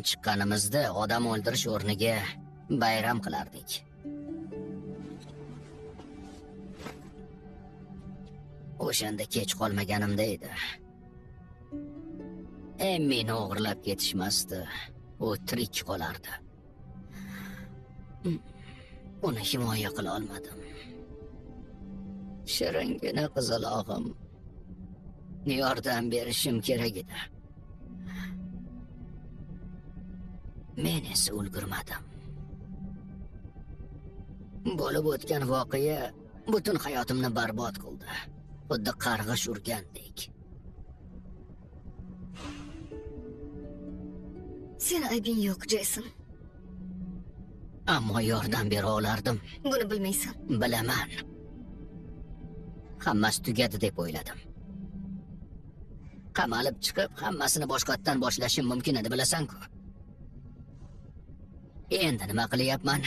Chiqqanimizda odam o'ldirish o'rniga bayram qilardik. O'shanda kech qolmaganimda edi. Emmini o'g'irlab ketishmasdi. U tirik qolardi. Uni himoya qila olmadim. Shiringina qizalog'im. Yordam berishim kerak edi. Men esa ulgurmadim. Bo'lib o'tgan voqea butun hayotimni barbod qildi. Xuddi qarg'ish urgandek. Seni aybing yo'q, Jason. Ammo yordam bera olardim. Buni bilmaysan. Bilaman. Hammasi tugadi deb o'yladim. Qamalib chiqib, hammasini boshqatdan boshlashim mumkin edi, bilasan-ku. Endi nima qilyapman?